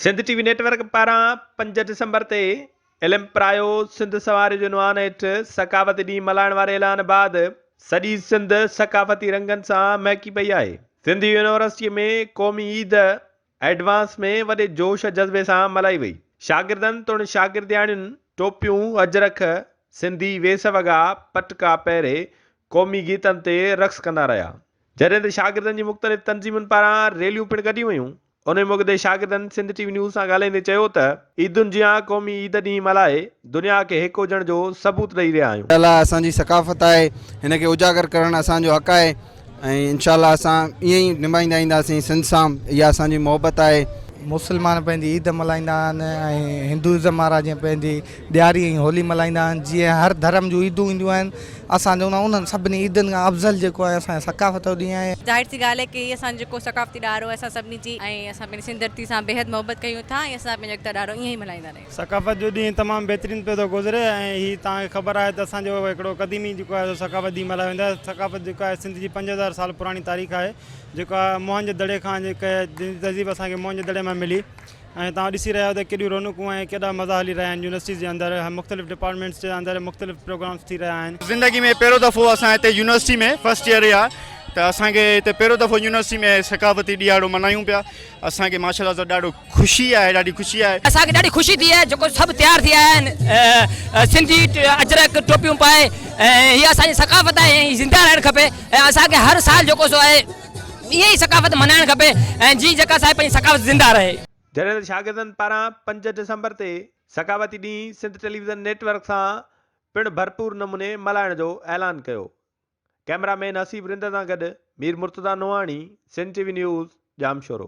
سنڌ ٽي V net work پاران پنج ڊسمبر تي علم پرايو سنڌ سنواريو جي عنوان هيٺ ثقافتي ڏينهن ملهائڻ واري اعلان بعد سڄي سنڌ ثقافتي رنگن سان مهڪي پئي آهي. سنڌ يونيورسٽيء ۾ قومي عيد ايڊوانس ۾ وڏي جوش جذبي سان ملهائي وئي. شاگردن توڻي شاگردياڻين ٽوپيون، اجرڪ، سنڌي ويس وڳا، پٽڪا پهري قومي گيتن تي رقص ڪندا رهيا. جڏهن ته شاگردن جي مختلف تنظيمن پاران ريليون پڻ ڪڍيون ويون. انهي موقعي تي شاگردن سنڌ ٽي وي نيوز سان ڳالهائيندي چيو ته عيدن جيان قومي عيد ڏينهن ملهائي دنيا کي هڪ هجڻ جو ثبوت ڏئي رهيا آهيون. الله اسان جي ثقافت آهي هن کي اجاگر ڪرڻ اسان جو حق آهي ۽ انشاء الله اسان ائين ئي نڀائيندا اينداسين سنڌ سان اها اسان جي محبت آهي. مسلمان پنهنجي عيد ملهائيندا آهن ۽ هندوازم وارا جيئن پنهنجي ڏياري ۽ هولي ملهائيندا آهن جيئن هر ڌرم جون عيدون اينديون آهن اسان چوندا آهيون انهن سڀني عيدن کان افضل جيڪو آهي اسان جي ثقافت جو ڏينهن آهي. ظاهر سي ڳالهه آهي ڪي هي اسان جو جيڪو ثقافتي ڏهاڙو آهي اسان سڀني جي ۽ اسان پنهنجي سنڌ ڌرتي سان بيحد محبت ڪيون ٿا ۽ اسان پنهنجو ايڪتا ڏهاڙو ائين ئي ملهائيندا رهيون. ثقافت جو ڏينهن تمام بهترين پيو ٿو گذري ۽ هي توهان کي خبر آهي ته اسان جو هڪڙو قديمي جيڪو آهي سو ثقافت ڏينهن ملهايو ويندو آهي ثقافت جيڪا آهي سنڌ جي 5000 سال پراڻي تاريخ آهي جيڪا موهن جي دڙي کان جيڪا جنهن جي تهذيب اسان کي موهن جي دڙي مان ملي ۽ توهان ڏسي رهيا آهيو ته ڪيڏيون رونقون ۽ ڪيڏا مزا هلي رهيا آهن يونيورسٽيز جي اندر مختلف ڊپارٽمينٽس جي اندر مختلف پروگرامس ٿي رهيا آهن. زندگي ۾ پهريون دفعو اسان هتي يونيورسٽي ۾ فرسٽ ايئر آهي ته اسان کي هتي پهريون دفعو يونيورسٽي ۾ ثقافتي ڏيهاڙو ملهايون پيا اسان کي ماشاء الله سان ڏاڍو خوشي آهي ڏاڍي خوشي آهي. اسان کي ڏاڍي خوشي ٿي آهي جيڪو سڀ تيار ٿي آيا آهن سنڌي اجرڪ ٽوپيون پائي ۽ هي اسان جي ثقافت آهي ۽ زنده رهڻ کپي ۽ اسان کي هر سال جيڪو سو آهي ائين ئي ثقافت ملهائڻ کپي ۽ جيئن جيڪا اسان جي پنهنجي ثقافت زنده رهي. جڏهن ته شاگردن پاران پنج ڊسمبر تي ثقافتي ڏينهن سنڌ ٽيليويزن نيٽ ورڪ سان پڻ ڀرپور نموني ملهائڻ جو اعلان ڪيو. ڪئميرا مين حسيب رند سان گڏ Mir Murtaza Nohani, Sindh T V news, Jamshoro.